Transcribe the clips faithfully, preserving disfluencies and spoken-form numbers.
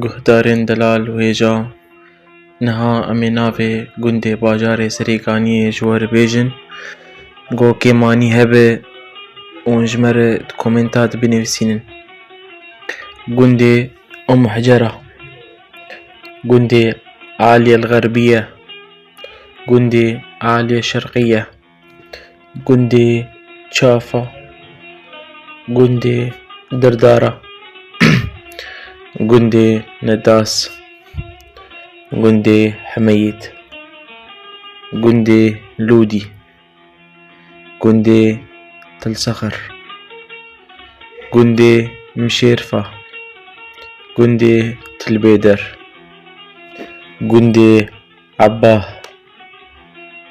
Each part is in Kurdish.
Guhdarên delal û hêja, niha em ê navê gundê bajarê Serêkaniyê ji we re bêjin. Go kêmanî hebe û ji me re di komenta de binivîsînin. Gundê Umm Hecera, gundê Aliyel Xerbiye, gundê Aliye Şerqiye, gundê Çafa, gundê Dirdara, gundê Nedas, gundê Hemeyîd, gundê Lûdî, gundê Tilsexir, gundê Mişêrfa, gundê Tilbêder, gundê Ebbah,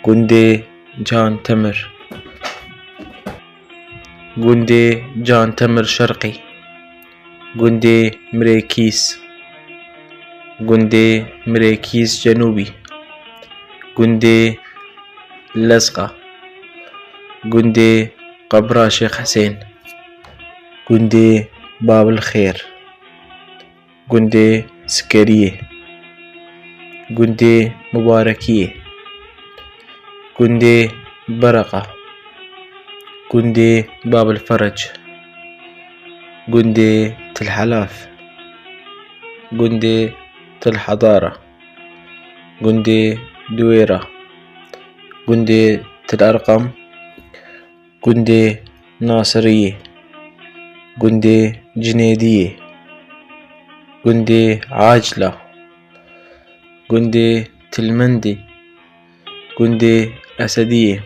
gundê Can Temir, gundê Can Temir Şerqî, gundê Mirêkîs, gundê Mirêkîs Cenûbî, gundê Lezqa, gundê Qebra Şêx Hisên, gundê Babil Xêr, gundê Sikeriyê, gundê Mubarekiyê, gundê Bereqa, gundê Babil Ferec, gundê Til Helaf, gundê Til Hedara, gundê Duwêra, gundê Til Erqam, gundê Nasiriyê, gundê Cinêdiyê, gundê Acla, gundê Tilmendî, gundê Esediyê,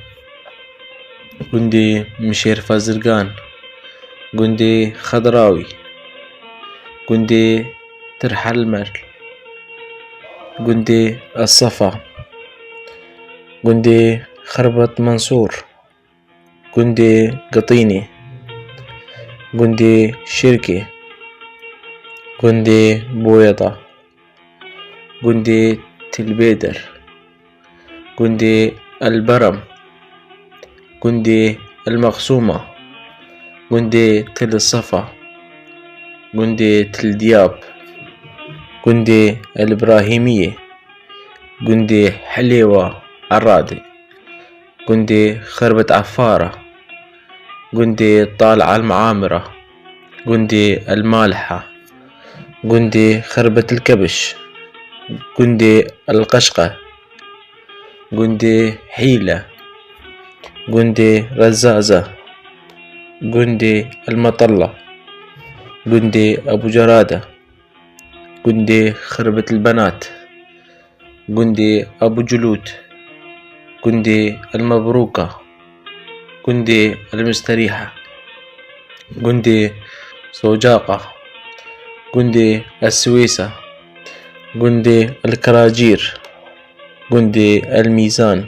gundê Mişêrfa Zirgan, gundê Xedrawî, gundê Tirhelmer, gundê Esefa, gundê Xirbet Mensûr, gundê Gitînê, gundê Şêrkê, gundê Boyeda, gundê Tilbêder, gundê Elberem, gundê Elmexsûma, gundê Til Sefa, gundê Til Diyab, gundê El Îbrahîmiyê, gundê Helêwa Eradê, gundê Xirbet Efara, gundê Tal El Muamira, gundê El Maliha, gundê Xirbet El Kebiş, gundê El Qeşqe, gundê Hîle, gundê Rezaza, gundê El Metella, gundê Ebu Cerada, gundê Xirbet El Benat, gundê Ebu Culûd, gundê El Mebrûka, gundê El Misterîha, gundê Socaqa, gundê El Swêsa, gundê El Kiracîr, gundê El Mîzan,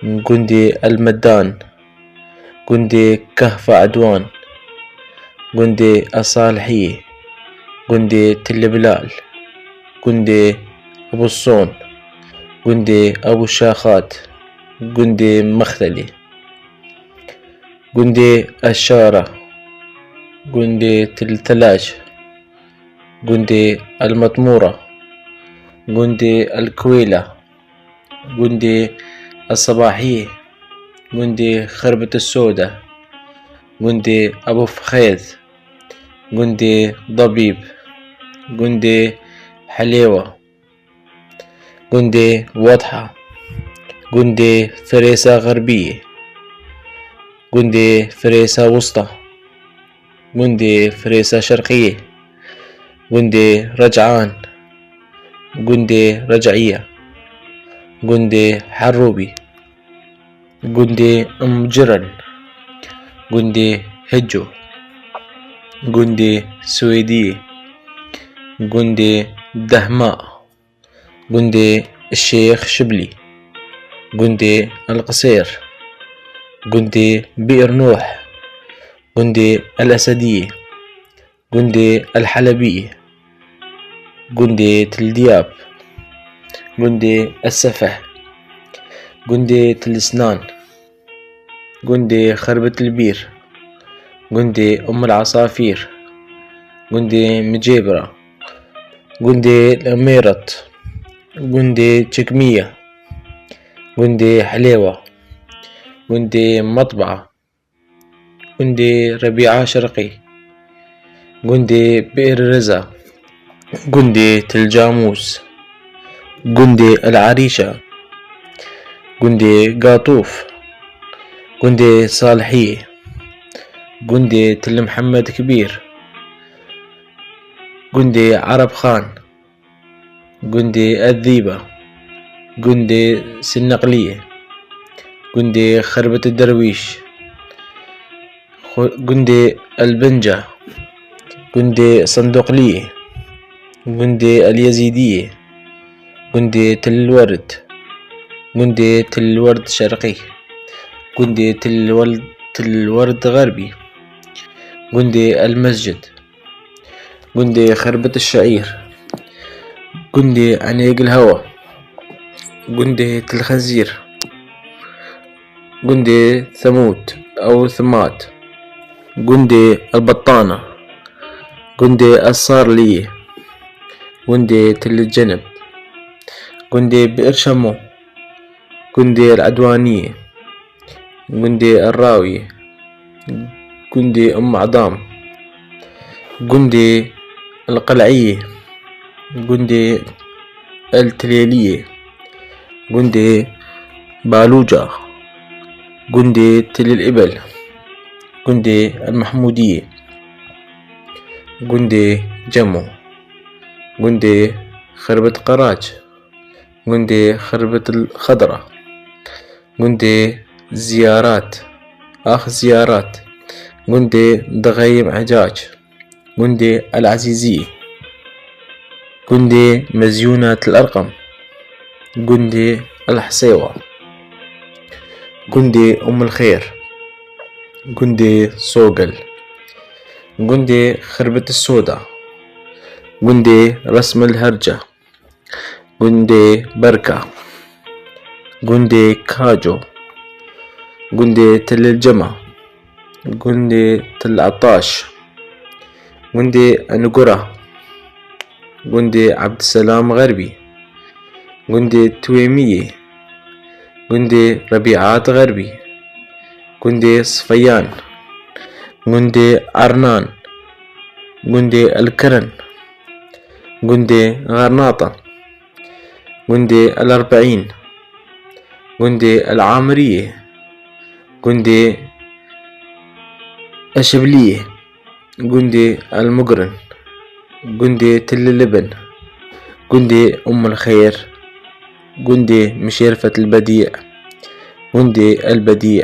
gundê El Medan, gundê Kehfa Edwan, gundê Esalhiyê, gundê Til Bilal, gundê Ebu Son, gundê Ebu Şaxat, gundê Mextelê, gundê Eşara, gundê Til Telac, gundê El Metmûra, gundê El Kuwêla, gundê El Sebahiyê, gundê Xirbet Soda, gundê Ebu Fixêd, gundê Dabîb, gundê Helêwa, gundê Wedha, gundê Firêsa Xerbiyê, gundê Firêsa Wista, gundê Firêsa Şerqiyê, gundê Recan, gundê Reciye, gundê Herûbî, gundê Imciren, gundê Hico, gundê Swêdiyê, gundê Dehma, gundê Şêx Şiblî, gundê El Qisêr, gundê Bîr Nûh, gundê El Esediyê, gundê El Helebî, gundê Til Diyab, gundê El Sefeh, gundê Til Sinan, gundê Xerbet El Bîr, gundê Umm El Esafîr, gundê Micêbira, gundê Lemêrat, gundê Çikmiye, gundê Hilêwa, gundê Metbaa, gundê Rebîa Şerqî, gundê Bi'er Reza, gundê Til Camûs, gundê El Erîşa, gundê Gatûf, gundê Salihiyê, gundê Til Mihemed Kibîr, gundê Ereb Xan, gundê Edîba, gundê Sineqliyê, gundê Xirbet Derwîş, xu-, gundê Elbinca, gundê Sindoqliyê, gundê Elyezîdiyê, gundê Til Werd, gundê Til Werd Şerqî, gundê Til Wel-, Til Werd Xerbî, gundê El Mescid, gundê Xirbet Şeîr, gundê Enêgil Hewa, gundê Til Xezîr, gundê Themûd ew Thimat, gundê El Betana, gundê El Sarliyê, gundê Til Cenib, gundê Bi'er Şemo, gundê El Edwaniyê, gundê El Rawiyê, gundê Umm Edam, gundê El Qel'iyê, gundê El Tilêliyê, gundê Balûca, gundê Til El Îbel, gundê El Mehmûdiyê, gundê Cemo, gundê Xirbet Qeraç, gundê Xirbet El Xedra, gundê Ziyarat, ax Ziyarat, gundê Dixeyim Ecac, gundê El Ezîzî, gundê Mezyûna Til Erqam, gundê El Hesêwa, gundê Umm El Xêr, gundê Sogel, gundê Xirbet Soda, gundê Resm El Herca, gundê Berka, gundê Kaco, gundê Til Cema, gundê Til Etaş, gundê Engura, gundê Ebdselam Xerbî, gundê Twêmiyê, gundê Rebîat Xerbî, gundê Sifeyan, gundê Ernan, gundê El Kirin, gundê Xernata, gundê El Erbeîn, gundê El Amiriyê, gundê Eşibliyê, gundê El Mugrin, gundê Til Libin, gundê Umm El Xêr, gundê Mişêrfet El Bedî, gundê El Bedî,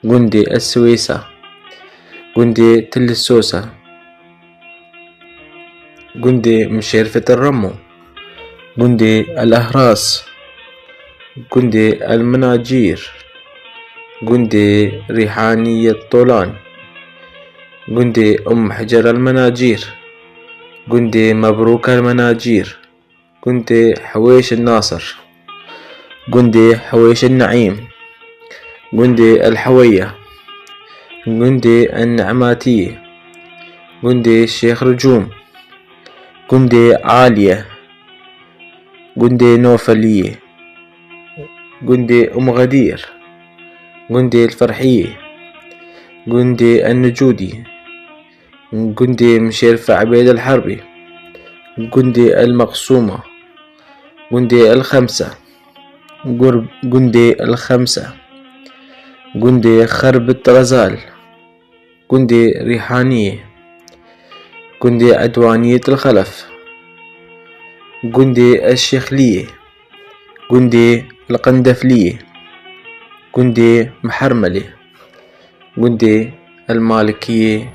gundê El Swêsa, gundê Til Sosa, gundê Mişêrfet El Remo, gundê El Ehras, gundê El Minacîr, gundê Rîhaniyet Tolan, gundê Umm Hicer El Minacîr, gundê Mebrûk El Minacîr, gundê Hewêş El Nasir, gundê Hewêş El Neîm, gundê El Heweya, gundê El Ne'matiyê, gundê Şêx Ricûm, gundê Aliye, gundê Nofeliyê, gundê Umm Xedîr, gundê El Ferhiyê, gundê El Nicûdî, gundê Mişêrfe Ebêd El Herbî, gundê El Meqsûma, gundê El Xemse, gur-, gundê El Xemse, gundê Xerbit Xezal, gundê Rîhaniyê, gundê Edwaniyê Til Xelef, gundê El Şêxliyê, gundê El Qendefliyê, gundê Mihermelê, gundê El Malikiyê,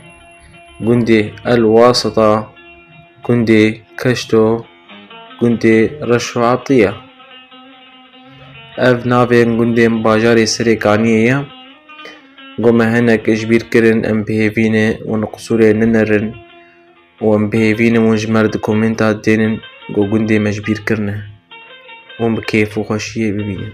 gundê El Wasita, gundê Keşto, gundê Reşo Etiya. Ev navên gundên bajarê Serêkaniyê ye. Go me hinek ji bîr kirin, em bi hêvî ne hûn qisûrê ninerin û em bi hêvî ne hûn ji me re di komenta dênin go gundê me ji bîr kirine. Hûn bi kêf û xweşiyê bibînin.